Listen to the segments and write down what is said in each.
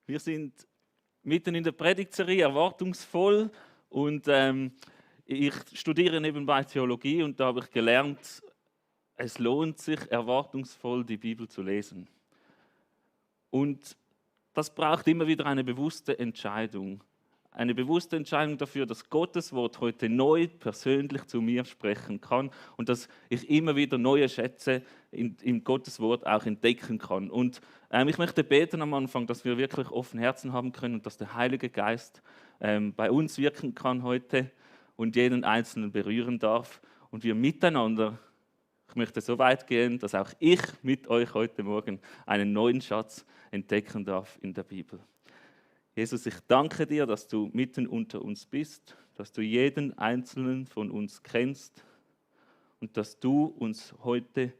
Wir sind mitten in der Predigtserie, erwartungsvoll. Und ich studiere nebenbei Theologie und da habe ich gelernt, es lohnt sich, erwartungsvoll die Bibel zu lesen. Und das braucht immer wieder eine bewusste Entscheidung. Eine bewusste Entscheidung dafür, dass Gottes Wort heute neu persönlich zu mir sprechen kann und dass ich immer wieder neue Schätze in Gottes Wort auch entdecken kann. Und ich möchte beten am Anfang, dass wir wirklich offene Herzen haben können und dass der Heilige Geist bei uns wirken kann heute und jeden Einzelnen berühren darf und wir miteinander, ich möchte so weit gehen, dass auch ich mit euch heute Morgen einen neuen Schatz entdecken darf in der Bibel. Jesus, ich danke dir, dass du mitten unter uns bist, dass du jeden Einzelnen von uns kennst und dass du uns heute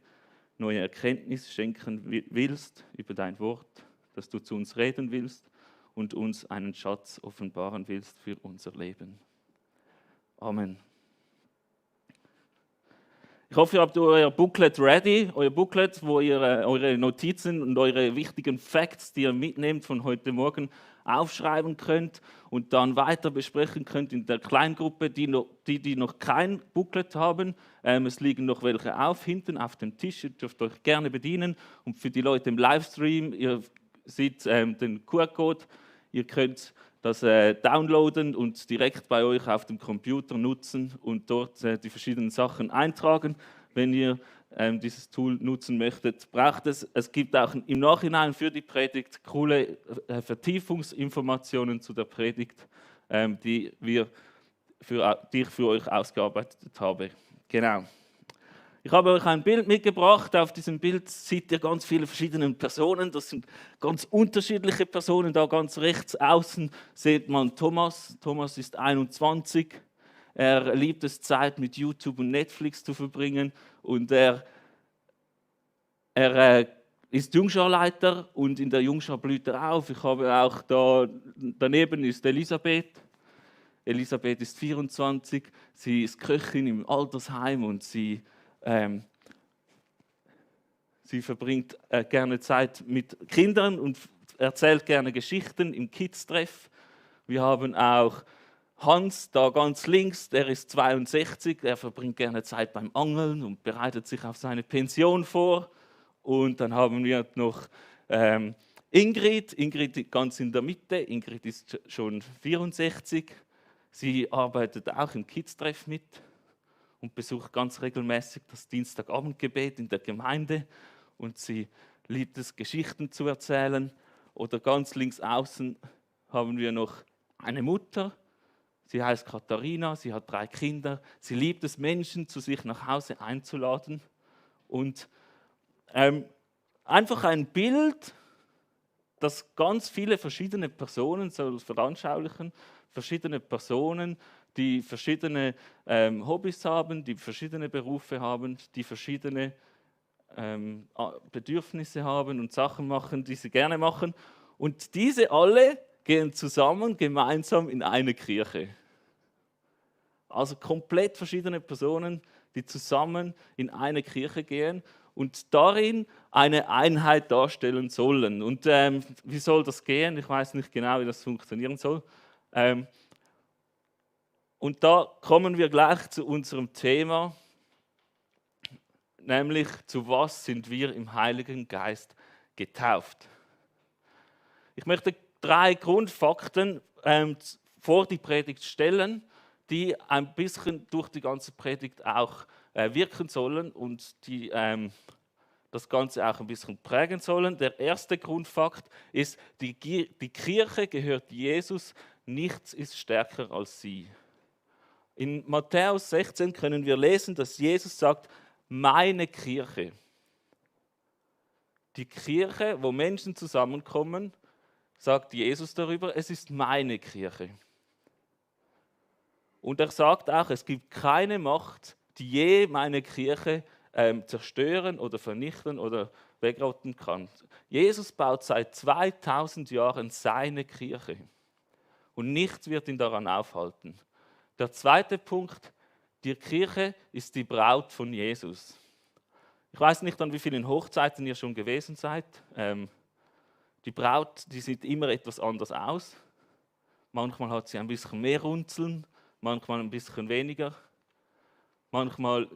neue Erkenntnis schenken willst über dein Wort, dass du zu uns reden willst und uns einen Schatz offenbaren willst für unser Leben. Amen. Ich hoffe, ihr habt euer Booklet ready, euer Booklet, wo ihr eure Notizen und eure wichtigen Facts, die ihr mitnehmt von heute Morgen, aufschreiben könnt und dann weiter besprechen könnt in der Kleingruppe, die noch kein Booklet haben. Es liegen noch welche hinten auf dem Tisch, ihr dürft euch gerne bedienen. Und für die Leute im Livestream, ihr seht den QR-Code, ihr könnt das downloaden und direkt bei euch auf dem Computer nutzen und dort die verschiedenen Sachen eintragen, wenn ihr dieses Tool nutzen möchtet. Es gibt auch im Nachhinein für die Predigt coole Vertiefungsinformationen zu der Predigt, die ich für euch ausgearbeitet habe. Genau. Ich habe euch ein Bild mitgebracht. Auf diesem Bild seht ihr ganz viele verschiedene Personen. Das sind ganz unterschiedliche Personen. Da ganz rechts außen seht man Thomas. Thomas ist 21. Er liebt es, Zeit mit YouTube und Netflix zu verbringen. Und er ist Jungscharleiter und in der Jungschar blüht er auf. Ich habe auch daneben ist Elisabeth. Elisabeth ist 24. Sie ist Köchin im Altersheim und sie verbringt gerne Zeit mit Kindern und erzählt gerne Geschichten im Kids-Treff. Wir haben auch Hans, da ganz links, der ist 62, der verbringt gerne Zeit beim Angeln und bereitet sich auf seine Pension vor. Und dann haben wir noch Ingrid ganz in der Mitte. Ingrid ist schon 64. Sie arbeitet auch im Kids-Treff mit und besucht ganz regelmäßig das Dienstagabendgebet in der Gemeinde. Und sie liebt es, Geschichten zu erzählen. Oder ganz links außen haben wir noch eine Mutter. Sie heißt Katharina, sie hat 3 Kinder. Sie liebt es, Menschen zu sich nach Hause einzuladen. Und einfach ein Bild, das ganz viele verschiedene Personen soll veranschaulichen. Verschiedene Personen, die verschiedene Hobbys haben, die verschiedene Berufe haben, die verschiedene Bedürfnisse haben und Sachen machen, die sie gerne machen. Und diese alle gehen zusammen, gemeinsam in eine Kirche. Also komplett verschiedene Personen, die zusammen in eine Kirche gehen und darin eine Einheit darstellen sollen. Und wie soll das gehen? Ich weiß nicht genau, wie das funktionieren soll. Und da kommen wir gleich zu unserem Thema, nämlich zu was sind wir im Heiligen Geist getauft. Ich möchte 3 Grundfakten vor die Predigt stellen, die ein bisschen durch die ganze Predigt auch wirken sollen und die das Ganze auch ein bisschen prägen sollen. Der erste Grundfakt ist, die Kirche gehört Jesus, nichts ist stärker als sie. In Matthäus 16 können wir lesen, dass Jesus sagt, meine Kirche. Die Kirche, wo Menschen zusammenkommen, sagt Jesus darüber, es ist meine Kirche. Und er sagt auch, es gibt keine Macht, die je meine Kirche zerstören oder vernichten oder wegrotten kann. Jesus baut seit 2000 Jahren seine Kirche und nichts wird ihn daran aufhalten. Der zweite Punkt, die Kirche ist die Braut von Jesus. Ich weiß nicht, an wie vielen Hochzeiten ihr schon gewesen seid. Die Braut, die sieht immer etwas anders aus. Manchmal hat sie ein bisschen mehr Runzeln, manchmal ein bisschen weniger. Manchmal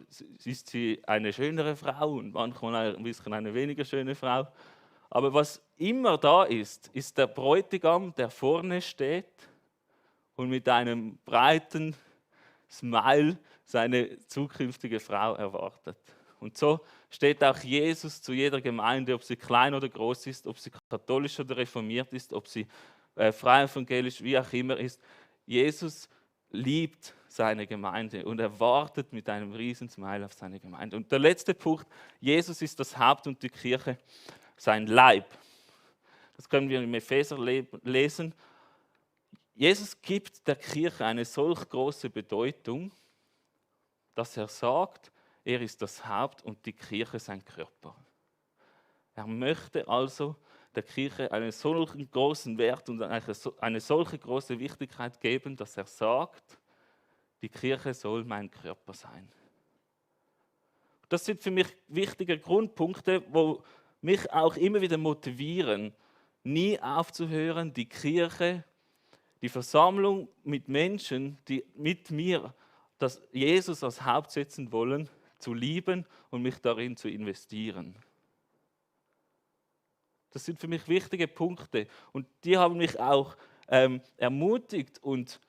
ist sie eine schönere Frau und manchmal ein bisschen eine weniger schöne Frau. Aber was immer da ist, ist der Bräutigam, der vorne steht und mit einem breiten Smile seine zukünftige Frau erwartet. Und so steht auch Jesus zu jeder Gemeinde, ob sie klein oder groß ist, ob sie katholisch oder reformiert ist, ob sie frei evangelisch, wie auch immer ist. Jesus liebt seine Gemeinde und er wartet mit einem riesen Smile auf seine Gemeinde. Und der letzte Punkt, Jesus ist das Haupt und die Kirche sein Leib. Das können wir im Epheser lesen. Jesus gibt der Kirche eine solch große Bedeutung, dass er sagt, er ist das Haupt und die Kirche sein Körper. Er möchte also der Kirche einen solchen großen Wert und eine solche große Wichtigkeit geben, dass er sagt, die Kirche soll mein Körper sein. Das sind für mich wichtige Grundpunkte, wo mich auch immer wieder motivieren, nie aufzuhören, die Kirche, die Versammlung mit Menschen, die mit mir das Jesus als Haupt setzen wollen, zu lieben und mich darin zu investieren. Das sind für mich wichtige Punkte und die haben mich auch ermutigt und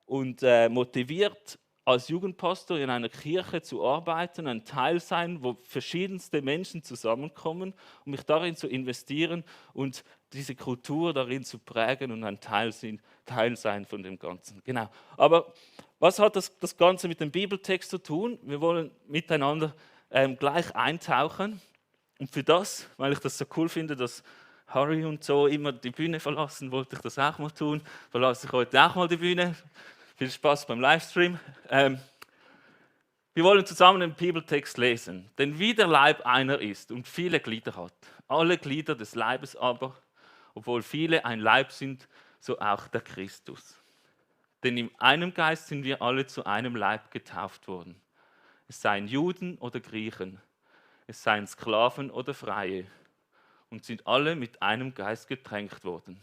motiviert, als Jugendpastor in einer Kirche zu arbeiten, ein Teil sein, wo verschiedenste Menschen zusammenkommen, um mich darin zu investieren und diese Kultur darin zu prägen und ein Teil sein von dem Ganzen. Genau. Aber was hat das Ganze mit dem Bibeltext zu tun? Wir wollen miteinander gleich eintauchen. Und für das, weil ich das so cool finde, dass Harry und so immer die Bühne verlassen, wollte ich das auch mal tun. Verlasse ich heute auch mal die Bühne. Viel Spaß beim Livestream. Wir wollen zusammen den Bibeltext lesen. Denn wie der Leib einer ist und viele Glieder hat, alle Glieder des Leibes aber, obwohl viele ein Leib sind, so auch der Christus. Denn in einem Geist sind wir alle zu einem Leib getauft worden. Es seien Juden oder Griechen, es seien Sklaven oder Freie, und sind alle mit einem Geist getränkt worden.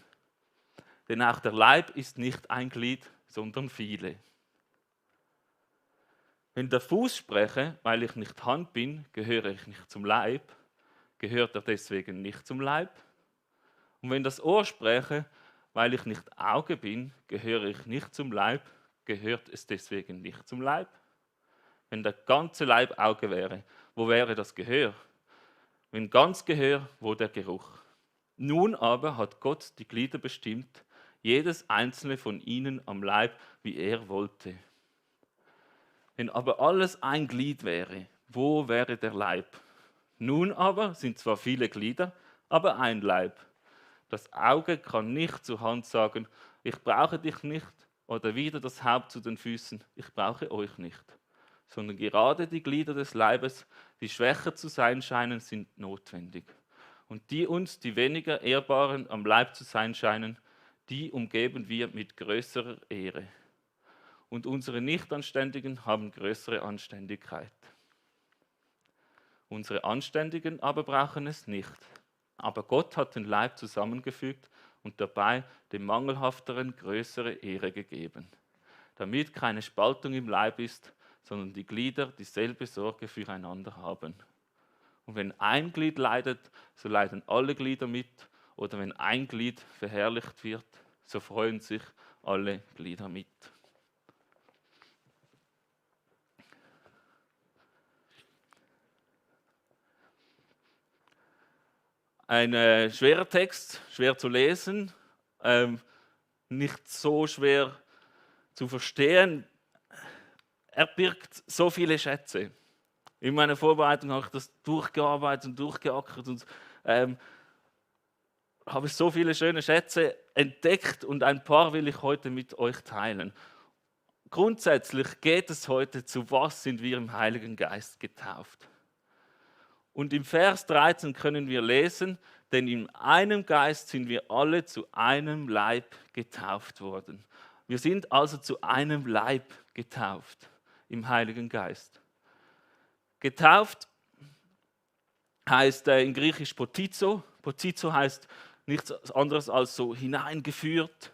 Denn auch der Leib ist nicht ein Glied, sondern viele. Wenn der Fuß spreche, weil ich nicht Hand bin, gehöre ich nicht zum Leib, gehört er deswegen nicht zum Leib? Und wenn das Ohr spreche, weil ich nicht Auge bin, gehöre ich nicht zum Leib, gehört es deswegen nicht zum Leib? Wenn der ganze Leib Auge wäre, wo wäre das Gehör? Wenn ganz Gehör, wo der Geruch? Nun aber hat Gott die Glieder bestimmt, jedes einzelne von ihnen am Leib, wie er wollte. Wenn aber alles ein Glied wäre, wo wäre der Leib? Nun aber sind zwar viele Glieder, aber ein Leib. Das Auge kann nicht zur Hand sagen, ich brauche dich nicht, oder wieder das Haupt zu den Füßen, ich brauche euch nicht. Sondern gerade die Glieder des Leibes, die schwächer zu sein scheinen, sind notwendig. Und die uns, die weniger Ehrbaren am Leib zu sein scheinen, die umgeben wir mit größerer Ehre. Und unsere Nichtanständigen haben größere Anständigkeit. Unsere Anständigen aber brauchen es nicht. Aber Gott hat den Leib zusammengefügt und dabei dem Mangelhafteren größere Ehre gegeben, damit keine Spaltung im Leib ist, sondern die Glieder dieselbe Sorge füreinander haben. Und wenn ein Glied leidet, so leiden alle Glieder mit, oder wenn ein Glied verherrlicht wird, so freuen sich alle Glieder mit. Ein schwerer Text, schwer zu lesen, nicht so schwer zu verstehen. Er birgt so viele Schätze. In meiner Vorbereitung habe ich das durchgearbeitet und durchgeackert und habe so viele schöne Schätze entdeckt und ein paar will ich heute mit euch teilen. Grundsätzlich geht es heute, zu was sind wir im Heiligen Geist getauft? Und im Vers 13 können wir lesen, denn in einem Geist sind wir alle zu einem Leib getauft worden. Wir sind also zu einem Leib getauft im Heiligen Geist. Getauft heißt in Griechisch Potizo. Potizo heißt nichts anderes als so hineingeführt,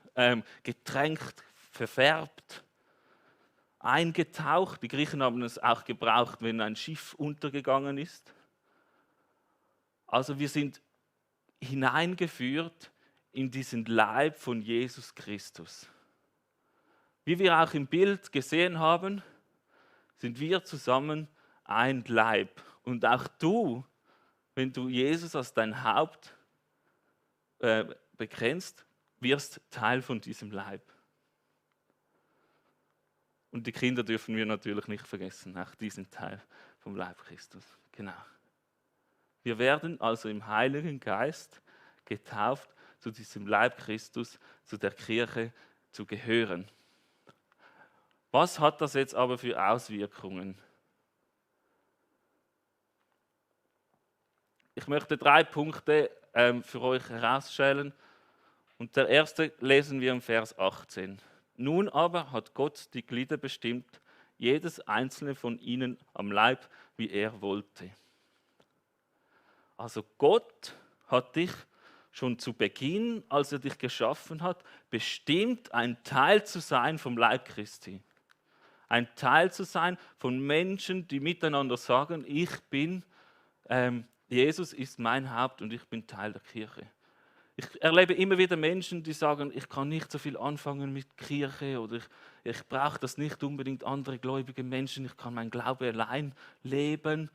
getränkt, verfärbt, eingetaucht. Die Griechen haben es auch gebraucht, wenn ein Schiff untergegangen ist. Also wir sind hineingeführt in diesen Leib von Jesus Christus. Wie wir auch im Bild gesehen haben, sind wir zusammen ein Leib. Und auch du, wenn du Jesus als dein Haupt bekennst, wirst Teil von diesem Leib. Und die Kinder dürfen wir natürlich nicht vergessen, auch diesen Teil vom Leib Christus. Genau. Wir werden also im Heiligen Geist getauft, zu diesem Leib Christus, zu der Kirche zu gehören. Was hat das jetzt aber für Auswirkungen? Ich möchte 3 Punkte für euch herausstellen. Und der erste lesen wir im Vers 18. Nun aber hat Gott die Glieder bestimmt, jedes einzelne von ihnen am Leib, wie er wollte. Also Gott hat dich schon zu Beginn, als er dich geschaffen hat, bestimmt, ein Teil zu sein vom Leib Christi. Ein Teil zu sein von Menschen, die miteinander sagen, Jesus ist mein Haupt und ich bin Teil der Kirche. Ich erlebe immer wieder Menschen, die sagen, ich kann nicht so viel anfangen mit Kirche oder ich brauche das nicht unbedingt andere gläubige Menschen, ich kann mein Glaube allein leben.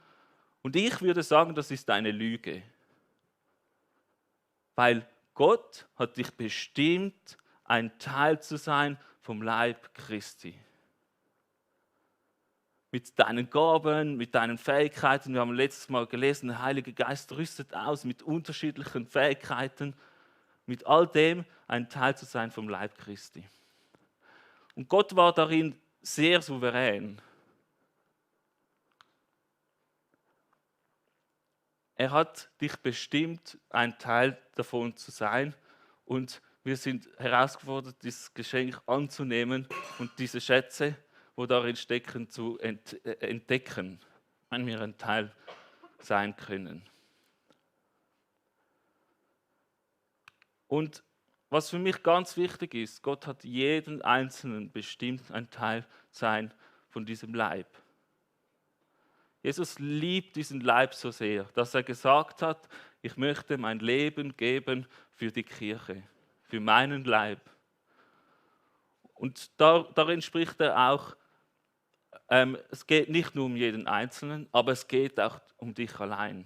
Und ich würde sagen, das ist eine Lüge. Weil Gott hat dich bestimmt, ein Teil zu sein vom Leib Christi. Mit deinen Gaben, mit deinen Fähigkeiten. Wir haben letztes Mal gelesen, der Heilige Geist rüstet aus mit unterschiedlichen Fähigkeiten. Mit all dem ein Teil zu sein vom Leib Christi. Und Gott war darin sehr souverän. Er hat dich bestimmt, ein Teil davon zu sein. Und wir sind herausgefordert, dieses Geschenk anzunehmen und diese Schätze, die darin stecken, zu entdecken, wenn wir ein Teil sein können. Und was für mich ganz wichtig ist, Gott hat jeden Einzelnen bestimmt, ein Teil sein von diesem Leib. Jesus liebt diesen Leib so sehr, dass er gesagt hat, ich möchte mein Leben geben für die Kirche, für meinen Leib. Und darin spricht er auch, es geht nicht nur um jeden Einzelnen, aber es geht auch um dich allein.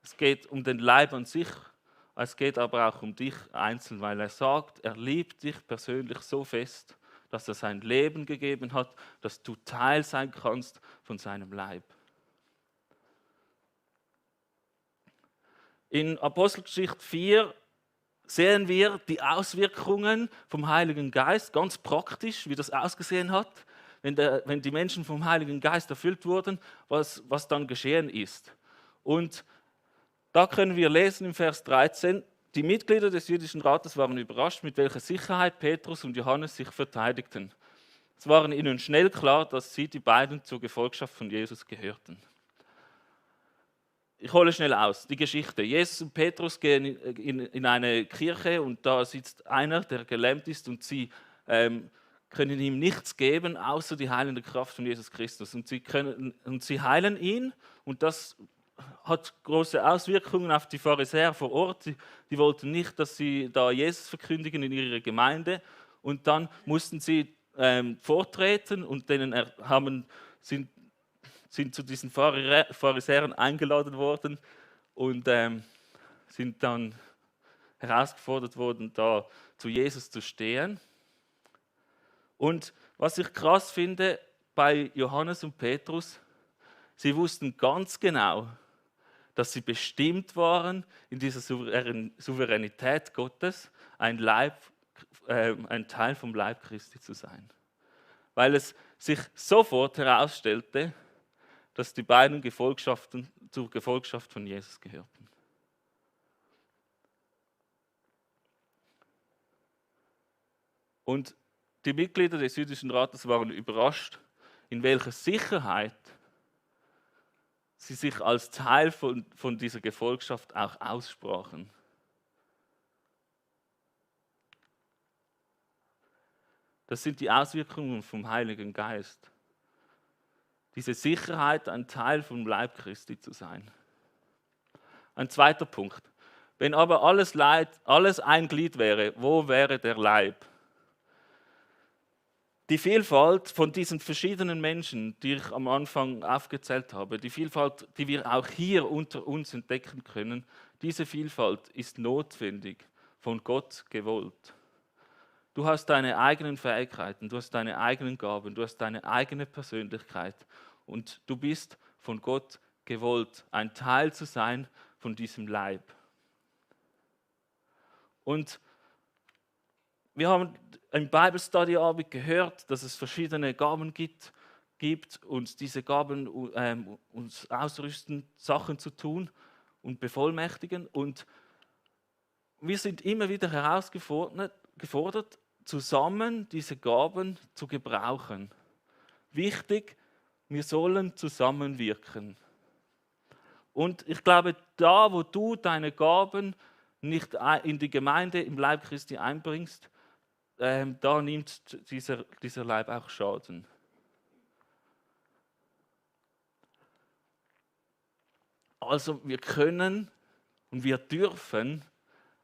Es geht um den Leib an sich, es geht aber auch um dich einzeln, weil er sagt, er liebt dich persönlich so fest, dass er sein Leben gegeben hat, dass du Teil sein kannst von seinem Leib. In Apostelgeschichte 4 sehen wir die Auswirkungen vom Heiligen Geist, ganz praktisch, wie das ausgesehen hat, wenn die Menschen vom Heiligen Geist erfüllt wurden, was dann geschehen ist. Und da können wir lesen im Vers 13, die Mitglieder des jüdischen Rates waren überrascht, mit welcher Sicherheit Petrus und Johannes sich verteidigten. Es war ihnen schnell klar, dass sie die beiden zur Gefolgschaft von Jesus gehörten. Ich hole schnell aus, die Geschichte. Jesus und Petrus gehen in eine Kirche und da sitzt einer, der gelähmt ist und sie können ihm nichts geben, außer die heilende Kraft von Jesus Christus. Und sie heilen ihn und das hat große Auswirkungen auf die Pharisäer vor Ort. Die wollten nicht, dass sie da Jesus verkündigen in ihrer Gemeinde. Und dann mussten sie vortreten und sind zu diesen Pharisäern eingeladen worden und sind dann herausgefordert worden, da zu Jesus zu stehen. Und was ich krass finde bei Johannes und Petrus, sie wussten ganz genau, dass sie bestimmt waren, in dieser Souveränität Gottes ein Teil vom Leib Christi zu sein. Weil es sich sofort herausstellte, dass die beiden zur Gefolgschaft von Jesus gehörten. Und die Mitglieder des jüdischen Rates waren überrascht, in welcher Sicherheit sie sich als Teil von dieser Gefolgschaft auch aussprachen. Das sind die Auswirkungen vom Heiligen Geist. Diese Sicherheit, ein Teil vom Leib Christi zu sein. Ein zweiter Punkt. Wenn aber alles ein Glied wäre, wo wäre der Leib? Die Vielfalt von diesen verschiedenen Menschen, die ich am Anfang aufgezählt habe, die Vielfalt, die wir auch hier unter uns entdecken können, diese Vielfalt ist notwendig, von Gott gewollt. Du hast deine eigenen Fähigkeiten, du hast deine eigenen Gaben, du hast deine eigene Persönlichkeit und du bist von Gott gewollt, ein Teil zu sein von diesem Leib. Und wir haben im Bible Study Abend gehört, dass es verschiedene Gaben gibt und diese Gaben uns ausrüsten, Sachen zu tun und bevollmächtigen. Und wir sind immer wieder gefordert, zusammen diese Gaben zu gebrauchen. Wichtig, wir sollen zusammenwirken. Und ich glaube, da, wo du deine Gaben nicht in die Gemeinde im Leib Christi einbringst, da nimmt dieser Leib auch Schaden. Also wir können und wir dürfen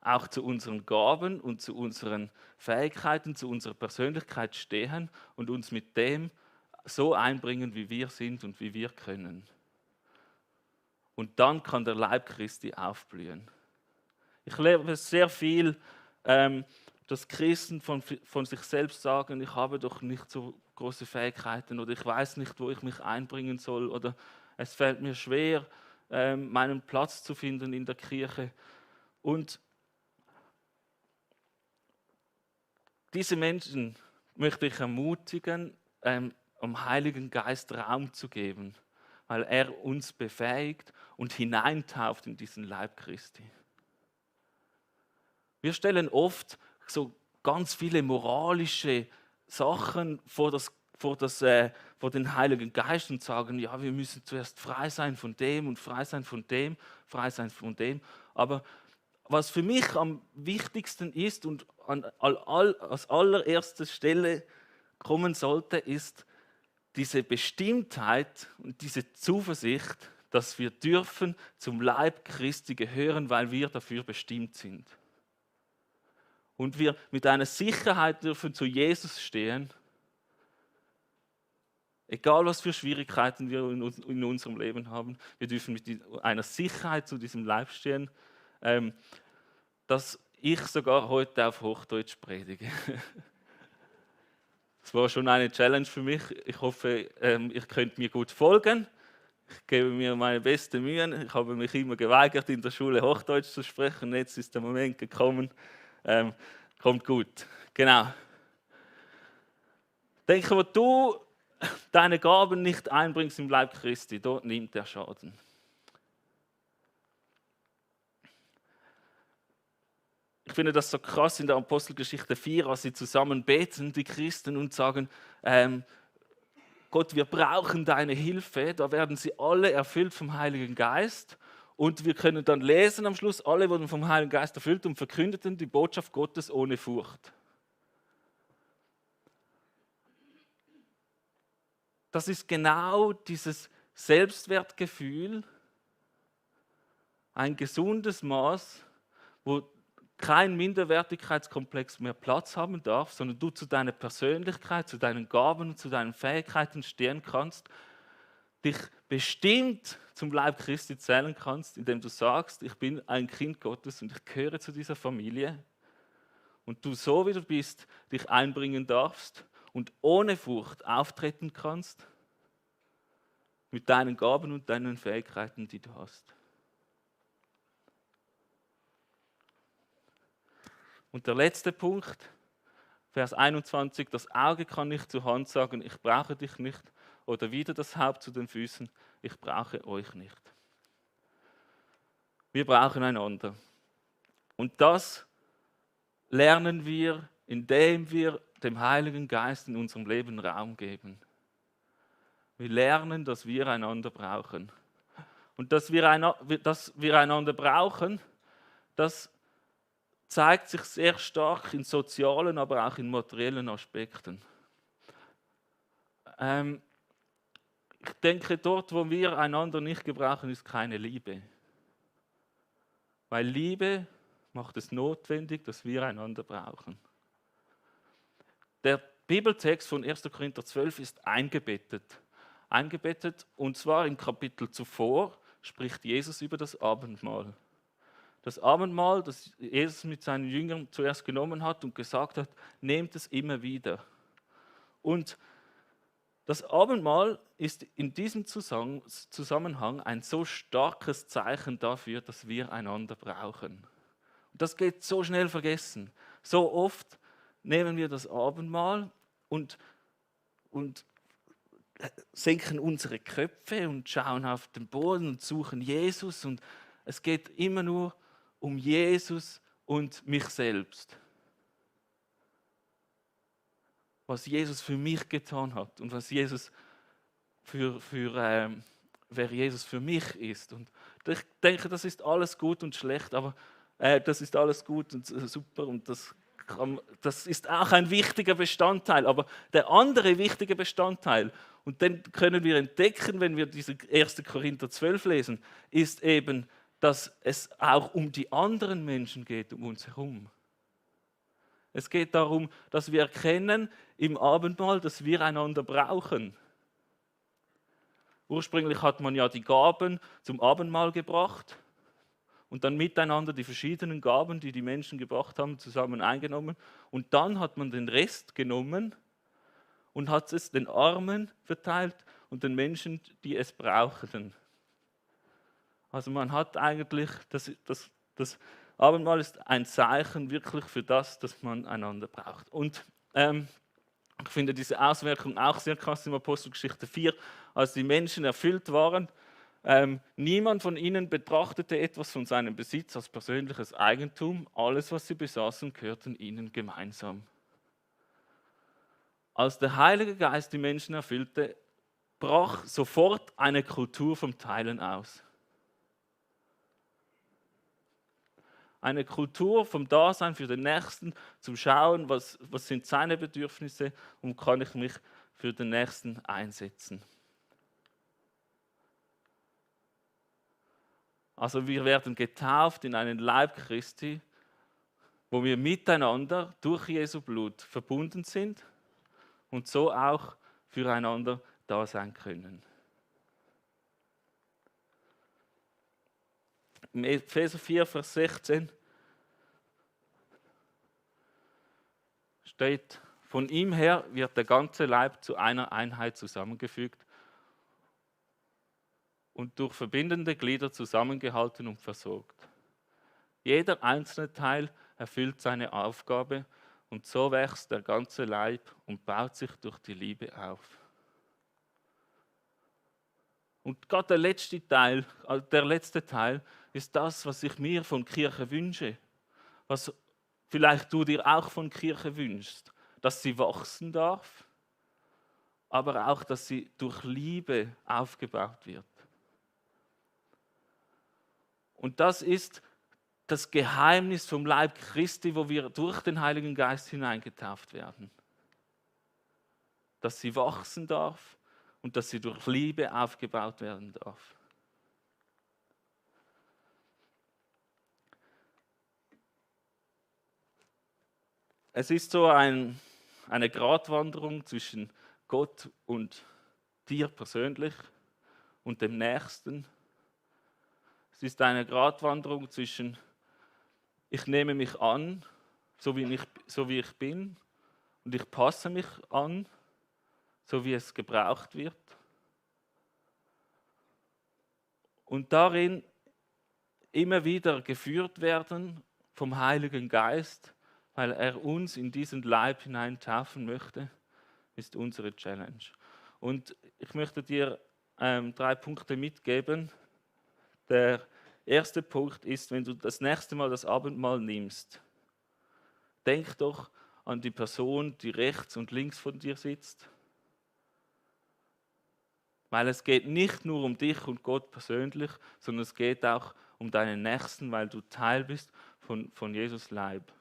auch zu unseren Gaben und zu unseren Fähigkeiten, zu unserer Persönlichkeit stehen und uns mit dem so einbringen, wie wir sind und wie wir können. Und dann kann der Leib Christi aufblühen. Ich lebe sehr viel, dass Christen von sich selbst sagen, ich habe doch nicht so große Fähigkeiten oder ich weiß nicht, wo ich mich einbringen soll oder es fällt mir schwer, meinen Platz zu finden in der Kirche. Und diese Menschen möchte ich ermutigen, am Heiligen Geist Raum zu geben, weil er uns befähigt und hineintauft in diesen Leib Christi. Wir stellen oft so ganz viele moralische Sachen vor den Heiligen Geist und sagen, ja, wir müssen zuerst frei sein von dem und frei sein von dem, frei sein von dem. Aber was für mich am wichtigsten ist und als allererster Stelle kommen sollte, ist diese Bestimmtheit und diese Zuversicht, dass wir dürfen zum Leib Christi gehören, weil wir dafür bestimmt sind. Und wir mit einer Sicherheit dürfen zu Jesus stehen, egal was für Schwierigkeiten wir in unserem Leben haben, wir dürfen mit einer Sicherheit zu diesem Leib stehen, dass ich sogar heute auf Hochdeutsch predige. Das war schon eine Challenge für mich. Ich hoffe, ihr könnt mir gut folgen. Ich gebe mir meine besten Mühen. Ich habe mich immer geweigert, in der Schule Hochdeutsch zu sprechen. Jetzt ist der Moment gekommen. Kommt gut. Genau. Denke, wo du deine Gaben nicht einbringst im Leib Christi, dort nimmt der Schaden. Ich finde das so krass in der Apostelgeschichte 4, als sie zusammen beten, die Christen, und sagen, Gott, wir brauchen deine Hilfe. Da werden sie alle erfüllt vom Heiligen Geist. Und wir können dann lesen am Schluss, alle wurden vom Heiligen Geist erfüllt und verkündeten die Botschaft Gottes ohne Furcht. Das ist genau dieses Selbstwertgefühl, ein gesundes Maß, wo kein Minderwertigkeitskomplex mehr Platz haben darf, sondern du zu deiner Persönlichkeit, zu deinen Gaben, zu deinen Fähigkeiten stehen kannst, dich bestimmt zum Leib Christi zählen kannst, indem du sagst, ich bin ein Kind Gottes und ich gehöre zu dieser Familie und du so wie du bist, dich einbringen darfst und ohne Furcht auftreten kannst mit deinen Gaben und deinen Fähigkeiten, die du hast. Und der letzte Punkt, Vers 21, das Auge kann nicht zur Hand sagen, ich brauche dich nicht, oder wieder das Haupt zu den Füßen, ich brauche euch nicht. Wir brauchen einander. Und das lernen wir, indem wir dem Heiligen Geist in unserem Leben Raum geben. Wir lernen, dass wir einander brauchen. Und dass wir einander brauchen, das zeigt sich sehr stark in sozialen, aber auch in materiellen Aspekten. Ich denke, dort, wo wir einander nicht gebrauchen, ist keine Liebe. Weil Liebe macht es notwendig, dass wir einander brauchen. Der Bibeltext von 1. Korinther 12 ist eingebettet. Und zwar im Kapitel zuvor spricht Jesus über das Abendmahl. Das Abendmahl, das Jesus mit seinen Jüngern zuerst genommen hat und gesagt hat, nehmt es immer wieder. Und das Abendmahl ist in diesem Zusammenhang ein so starkes Zeichen dafür, dass wir einander brauchen. Und das geht so schnell vergessen. So oft nehmen wir das Abendmahl und senken unsere Köpfe und schauen auf den Boden und suchen Jesus. Und es geht immer nur um Jesus und mich selbst. Was Jesus für mich getan hat und was Jesus wer Jesus für mich ist. Und ich denke, das ist alles gut und schlecht, aber das ist alles gut und super und das ist auch ein wichtiger Bestandteil. Aber der andere wichtige Bestandteil, und den können wir entdecken, wenn wir diese 1. Korinther 12 lesen, ist eben, dass es auch um die anderen Menschen geht, um uns herum. Es geht darum, dass wir erkennen im Abendmahl, dass wir einander brauchen. Ursprünglich hat man ja die Gaben zum Abendmahl gebracht und dann miteinander die verschiedenen Gaben, die die Menschen gebracht haben, zusammen eingenommen. Und dann hat man den Rest genommen und hat es den Armen verteilt und den Menschen, die es brauchten. Also man hat eigentlich, das Abendmahl ist ein Zeichen wirklich für das, dass man einander braucht. Und ich finde diese Auswirkung auch sehr krass im Apostelgeschichte 4, als die Menschen erfüllt waren. Niemand von ihnen betrachtete etwas von seinem Besitz als persönliches Eigentum. Alles, was sie besaßen, gehörten ihnen gemeinsam. Als der Heilige Geist die Menschen erfüllte, brach sofort eine Kultur vom Teilen aus. Eine Kultur vom Dasein für den Nächsten, zum Schauen, was sind seine Bedürfnisse und kann ich mich für den Nächsten einsetzen. Also wir werden getauft in einen Leib Christi, wo wir miteinander durch Jesu Blut verbunden sind und so auch füreinander da sein können. Im Epheser 4, Vers 16 steht, von ihm her wird der ganze Leib zu einer Einheit zusammengefügt und durch verbindende Glieder zusammengehalten und versorgt. Jeder einzelne Teil erfüllt seine Aufgabe und so wächst der ganze Leib und baut sich durch die Liebe auf. Und gerade der letzte Teil ist das, was ich mir von Kirche wünsche, was vielleicht du dir auch von Kirche wünschst, dass sie wachsen darf, aber auch, dass sie durch Liebe aufgebaut wird. Und das ist das Geheimnis vom Leib Christi, wo wir durch den Heiligen Geist hineingetauft werden. Dass sie wachsen darf und dass sie durch Liebe aufgebaut werden darf. Es ist so eine Gratwanderung zwischen Gott und dir persönlich und dem Nächsten. Es ist eine Gratwanderung zwischen ich nehme mich an, so wie ich bin, und ich passe mich an, so wie es gebraucht wird. Und darin immer wieder geführt werden vom Heiligen Geist, weil er uns in diesen Leib hinein taufen möchte, ist unsere Challenge. Und ich möchte dir 3 Punkte mitgeben. Der erste Punkt ist, wenn du das nächste Mal das Abendmahl nimmst, denk doch an die Person, die rechts und links von dir sitzt. Weil es geht nicht nur um dich und Gott persönlich, sondern es geht auch um deinen Nächsten, weil du Teil bist von Jesus Leib.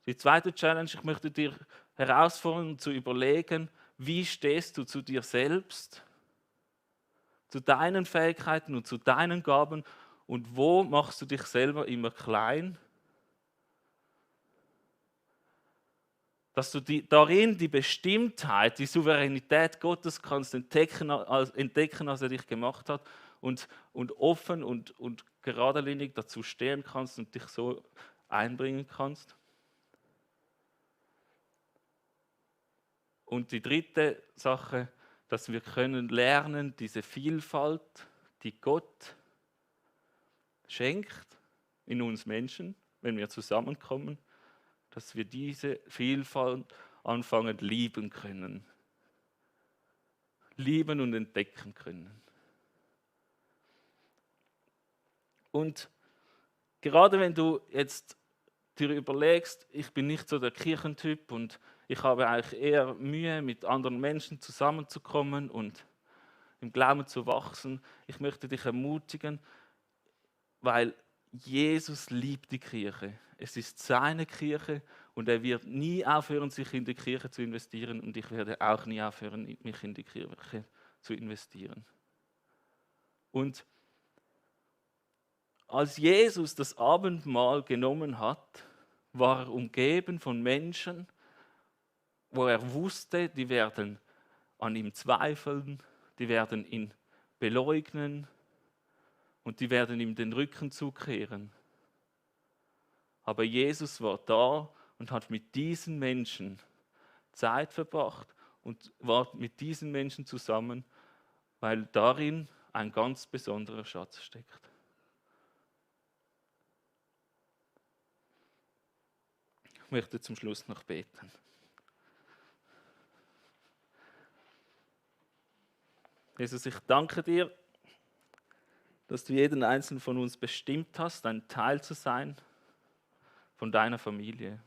Die zweite Challenge, ich möchte dir herausfordern, zu überlegen, wie stehst du zu dir selbst, zu deinen Fähigkeiten und zu deinen Gaben und wo machst du dich selber immer klein, dass du darin die Bestimmtheit, die Souveränität Gottes kannst entdecken, als er dich gemacht hat und offen und geradlinig dazu stehen kannst und dich so einbringen kannst. Und die dritte Sache, dass wir können lernen, diese Vielfalt, die Gott schenkt in uns Menschen, wenn wir zusammenkommen, dass wir diese Vielfalt anfangen lieben können. Lieben und entdecken können. Und gerade wenn du jetzt dir überlegst, ich bin nicht so der Kirchentyp und ich habe eigentlich eher Mühe, mit anderen Menschen zusammenzukommen und im Glauben zu wachsen. Ich möchte dich ermutigen, weil Jesus liebt die Kirche. Es ist seine Kirche und er wird nie aufhören, sich in die Kirche zu investieren und ich werde auch nie aufhören, mich in die Kirche zu investieren. Und als Jesus das Abendmahl genommen hat, war er umgeben von Menschen, wo er wusste, die werden an ihm zweifeln, die werden ihn beleugnen und die werden ihm den Rücken zukehren. Aber Jesus war da und hat mit diesen Menschen Zeit verbracht und war mit diesen Menschen zusammen, weil darin ein ganz besonderer Schatz steckt. Ich möchte zum Schluss noch beten. Jesus, ich danke dir, dass du jeden einzelnen von uns bestimmt hast, ein Teil zu sein von deiner Familie.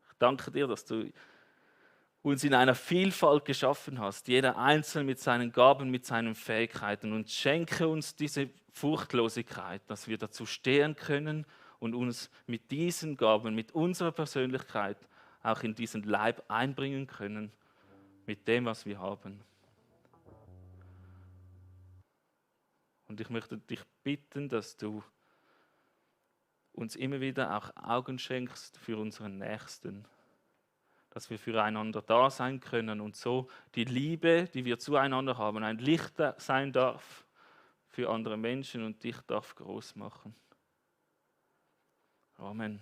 Ich danke dir, dass du uns in einer Vielfalt geschaffen hast, jeder Einzelne mit seinen Gaben, mit seinen Fähigkeiten, und schenke uns diese Furchtlosigkeit, dass wir dazu stehen können und uns mit diesen Gaben, mit unserer Persönlichkeit auch in diesen Leib einbringen können, mit dem, was wir haben. Und ich möchte dich bitten, dass du uns immer wieder auch Augen schenkst für unseren Nächsten, dass wir füreinander da sein können und so die Liebe, die wir zueinander haben, ein Licht sein darf für andere Menschen und dich darf groß machen. Amen.